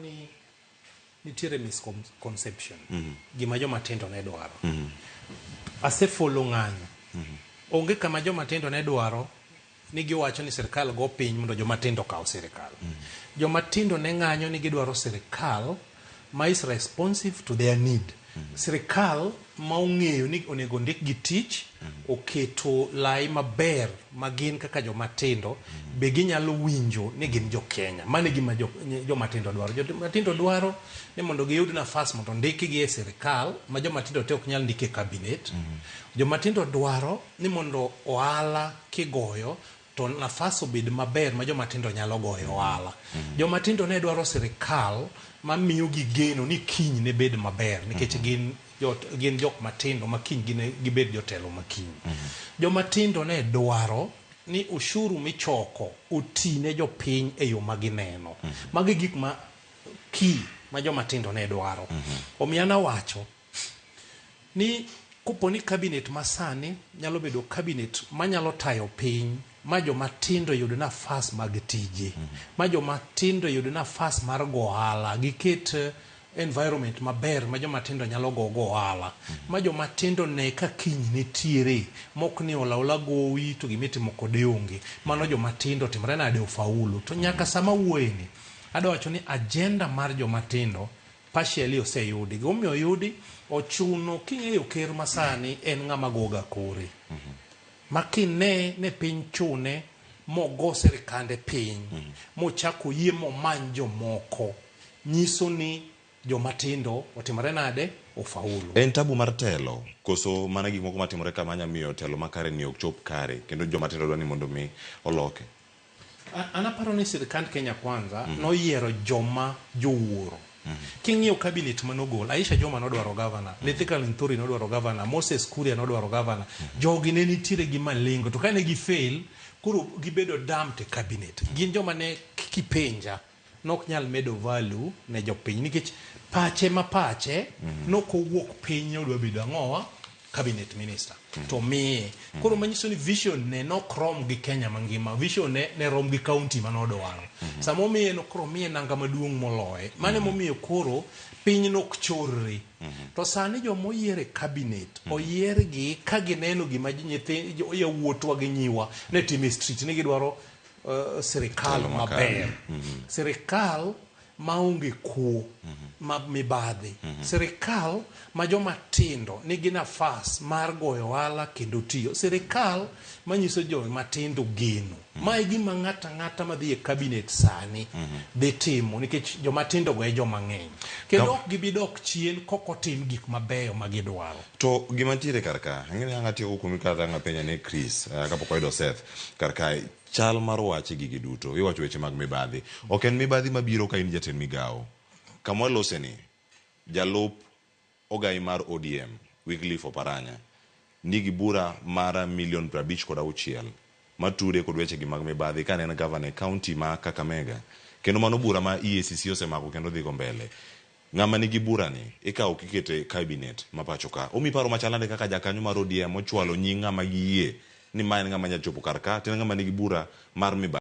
ni nitiere misconception gima joma tindo ne dwaro. Asefollow ng'anyo. Onge kama joma tindo ne dwaro ni giwacho ni sirkal go piny mondo joma tindo okaw sirkal. Joma tindo ne ng'anyo ni gidwaro sirkal ma is responsive to their need. Sirkal ma ong'eyo ni onego ndik gi tich, oketo lai maber ma gin kaka joma tindo be ginyalo winjo ni gin jo Kenya. Mano e gima joma tindo dwaro. Joma tindo dwaro ni mondo giyud nafas mondo ndikgi e sirkal ma joma tindo te ok nyal ndik e cabinet. Joma tindo dwaro ni mondo ohala kigoyo to nafas obed maber ma joma tindo nyalo goyo ohala. Joma tindo ne dwaro sirkal mamiyo gi geno ni kiny ne bed maber nikech gin gin jok matindo ma kiny gine gibed jotelo ma kiny. Joma tindo ne dwaro ni ushuru michoko oti ne jopiny e yo ma gineno. Magi gik ma key ma joma tindo ne dwaro. Omiyo an awacho ni kopo ni cabinet masani nyalo bedo cabinet manyalo tayo piny ma joma tindo yud nafas mag tije, ma joma tindo yud nafas mar go ohala, giket environment maber ma joma tindo nyalo gogo ohala, ma joma tindo ne ka kiny nitiere mok ni ola ola gowi to gimitimo kode onge. Mano joma tindo timre nade ofaulu. To nyaka sama wuoyeni, adwa wacho ni agenda mar joma tindo partially oseyudi. Gimomiyo oyudi, ochuno king'eyo ker masani en ng'ama goga kore. Ma kine ne piny chune mogo sirikande piny, mochako oyie momany jomoko, nyiso ni joma tindo otimore nade? Ofaulu. En tabu mar telo koso mana gik moko matimore kama nya miyo telo makare ni ok chop kare kendo joma tindo dwa ni mondo mi oloke? An aparo ni sirikand Kenya Kwanza noyiero joma jowuoro. King'iyo cabinet manogol, Aisha Juma nodwaro gavana, Mithika Linturi nodwaro gavana, Moses Kuria nodwaro gavana. Jogi ne nitiere gi malengo to kane gi fail, koro gibedo dumped e cabinet. Gin joma ne kipenja nok nyal medo value ne jopiny nikech pache ma pache nok owuok piny odwa bedo ang'owa cabinet minister to miye koro manyiso ni vision ne nok rom gi Kenya mangima vision ne ne rom gi county manodwaro sama omiye no koro miye nanga maduong' moloye mano emomiyo koro piny nok chorre to sani joma oyier e cabinet oyiergi ka gineno gima nyithi yawuotwa gi nyiwa ne timo e street ni gidwaro sirikal Telo makare. maber sirikal maonge kuo ma mibadhi sirikal ma joma tindo nigi nafas mar goyo ohala kendo tiyo sirikal manyiso joma tindo geno ma e gima ng'ato ang'ata madhi e cabinet sani dhi timo nikech joma tindo go e joma ng'eny kendo ok gibi dok chien kok otim gik mabeyo ma gidwaro. To gima nitiere kar ka, ang'e ni ang' atieko kuomi kata ang' apenja ne Chris kapok wayudo Seth kar kae, chal mar wach e gigi duto, iwacho weche mag mibadhi. Ok en mibadhi mabiro ka in jatend migawo. Kama waloseni, jalup ogai mar ODM, Wycliffe Oparanya, nigi bura mar milion 56 matude kod wechegi mag mibadhi kane en gavana e kaunti ma Kakamega. Kendo mano bura ma EACC osemako kendo dhigo mbele. Ng'ama nigi burani ikawo kikete e cabinet ma pacho ka. Omi paro machal nade kaka jakanyo mar ODM ochwalo nying ng'ama giyie ni ma en ng'ama nyalo chopo kar ka to en ng'ama nigi bura mar mibadhi.